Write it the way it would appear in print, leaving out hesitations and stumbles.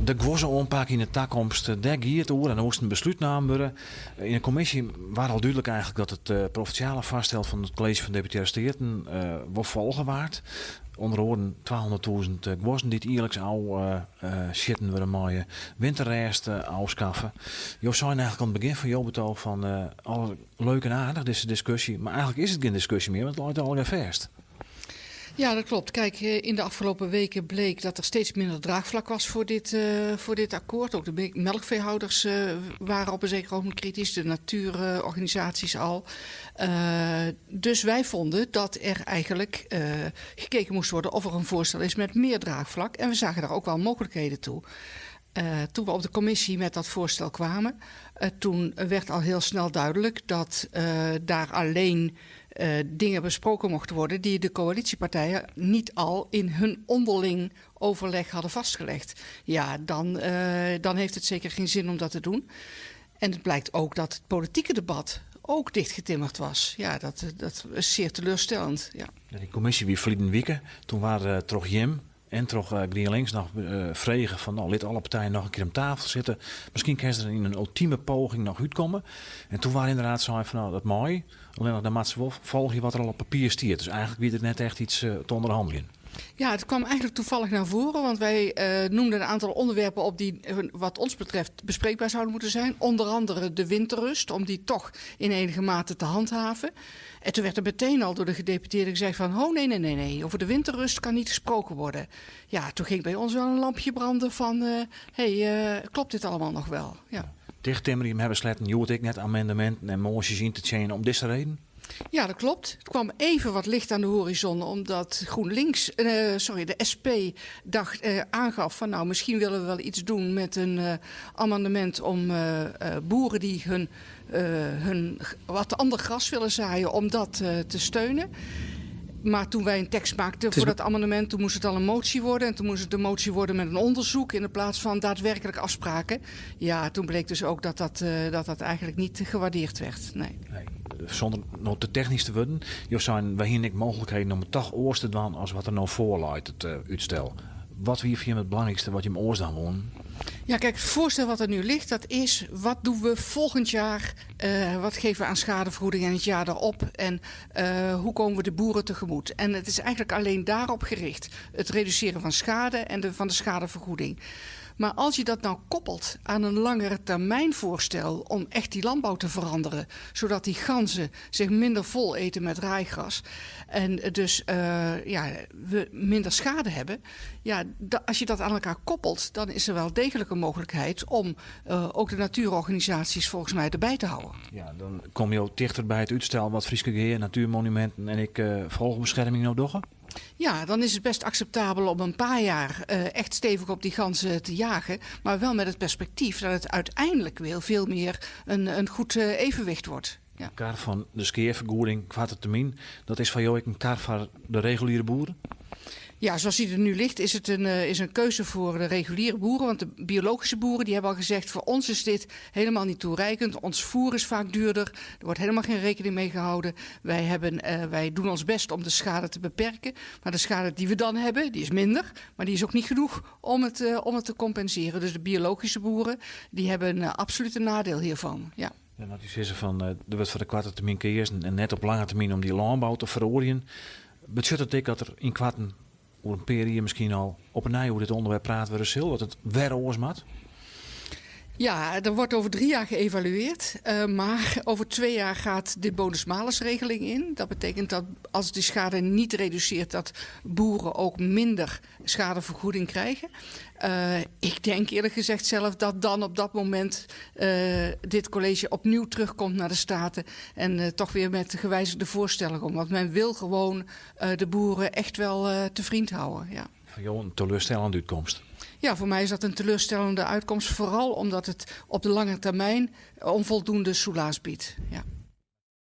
De guozze-oanpak yn de takomst, dêr gie it oer en der moast in beslút naam wurde. Yn de kommisje waard al dúdlik eigentlik dat it provinsjale foarstel fan it kolleezje fan Deputearre Steaten wol folge waard. Under oaren 200.000 guozzen dy't jierliks ôfsjitten wurde meie, winterrêst ôfskaffe. Jo seinen eigentlik oan it begjin fan jo betooch fan alle leuk en aardich dizze diskusje, mar eigentlik is it gjin diskusje mear, want it leit allegear fêst. Ja, dat klopt. Kijk, in de afgelopen weken bleek dat er steeds minder draagvlak was voor dit akkoord. Ook de melkveehouders waren op een zeker ogenblik kritisch, de natuurorganisaties al. Dus wij vonden dat er eigenlijk gekeken moest worden of er een voorstel is met meer draagvlak. En we zagen daar ook wel mogelijkheden toe. Toen we op de commissie met dat voorstel kwamen, toen werd al heel snel duidelijk dat daar alleen dingen besproken mochten worden die de coalitiepartijen niet al in hun onderling overleg hadden vastgelegd. Ja, dan heeft het zeker geen zin om dat te doen. En het blijkt ook dat het politieke debat ook dichtgetimmerd was. Ja, dat is zeer teleurstellend. Ja. Ja, dy kommisje wie ferline wike. Doe waard troch jim en troch GrienLinks noch frege fan no, lit alle partijen noch in kear om tafel sitte. Miskien kinne se der yn in ultime poging noch útkomme. En doe waard ynderdaad sein fan no, dat mei. Allinnich dan moatte se wol folgje wat der al op papier stiet. Dus eigentlik wie der net echt yts te ûnderhanneljen. Ja, het kwam eigenlijk toevallig naar voren, want wij noemden een aantal onderwerpen op die wat ons betreft bespreekbaar zouden moeten zijn. Onder andere de winterrust, om die toch in enige mate te handhaven. En toen werd er meteen al door de gedeputeerde gezegd van, oh nee, nee, nee, nee, over de winterrust kan niet gesproken worden. Ja, toen ging bij ons wel een lampje branden van, hey, klopt dit allemaal nog wel? Ja. Tichttimmerje hawwe sletten, hjoed ek net amendeminten en moasjes yn te tsjinjen om dizze reden? Ja, dat klopt. Het kwam even wat licht aan de horizon, omdat GroenLinks, sorry, de SP aangaf van nou, misschien willen we wel iets doen met een amendement om boeren die hun wat ander gras willen zaaien, om dat te steunen. Maar toen wij een tekst maakten voor dat amendement, toen moest het al een motie worden. En toen moest het een motie worden met een onderzoek in plaats van daadwerkelijk afspraken. Ja, toen bleek dus ook dat dat eigenlijk niet gewaardeerd werd. Nee. Nee. Sûnder no te technysk te wurden. Jo seinen, wy hiene ek mooglikheden om it dochs oars te dwaan as wat der no foarleit, it útstel. Wat wie foar jim it belangrykste wat jim oars dwaan woenen? Ja, kijk, het voorstel wat er nu ligt, dat is: wat doen we volgend jaar? Wat geven we aan schadevergoeding en het jaar daarop? En hoe komen we de boeren tegemoet? En het is eigenlijk alleen daarop gericht. Het reduceren van schade en van de schadevergoeding. Maar als je dat nou koppelt aan een langere termijn voorstel om echt die landbouw te veranderen, zodat die ganzen zich minder vol eten met raaigras en dus ja, we minder schade hebben. Ja, als je dat aan elkaar koppelt, dan is er wel degelijk een mogelijkheid om ook de natuurorganisaties volgens mij erbij te houden. Ja, dan komme je tichter by it útstel wat Fryske Gea, Natuurmonumenten en ek Vogelbescherming no dogge. Ja, dan is het best acceptabel om een paar jaar echt stevig op die ganzen te jagen. Maar wel met het perspectief dat het uiteindelijk weer veel meer een goed evenwicht wordt. Ja. Kar fan de skeafergoeding, koarte termyn, dat is foar jo ek in kar foar de reguliere boeren? Ja, zoals die er nu ligt, is het een keuze voor de reguliere boeren. Want de biologische boeren die hebben al gezegd, voor ons is dit helemaal niet toereikend. Ons voer is vaak duurder. Er wordt helemaal geen rekening mee gehouden. Wij doen ons best om de schade te beperken. Maar de schade die we dan hebben, die is minder. Maar die is ook niet genoeg om het te compenseren. Dus de biologische boeren, die hebben absoluut een nadeel hiervan. Ja. Ja, want dy sizze fan, der wurdt foar de koarte termyn keazen en net op lange termyn om dy lânbou te feroarjen. Betsjut it ek dat der ynkoarten oer in pear jier miskien al op 'e nij oer dit ûnderwerp praat wurde sil, dat it wer oars moat? Ja, er wordt over 3 jaar geëvalueerd. Maar over 2 jaar gaat de bonus-malusregeling in. Dat betekent dat als de schade niet reduceert, dat boeren ook minder schadevergoeding krijgen. Ik denk eerlijk gezegd zelf dat dan op dat moment dit college opnieuw terugkomt naar de Staten en toch weer met gewijzigde voorstellen komt. Want men wil gewoon de boeren echt wel te vriend houden. Ja. Foar jo in teleurstellende útkomst. Ja, voor mij is dat een teleurstellende uitkomst. Vooral omdat het op de lange termijn onvoldoende soelaas biedt. Ja.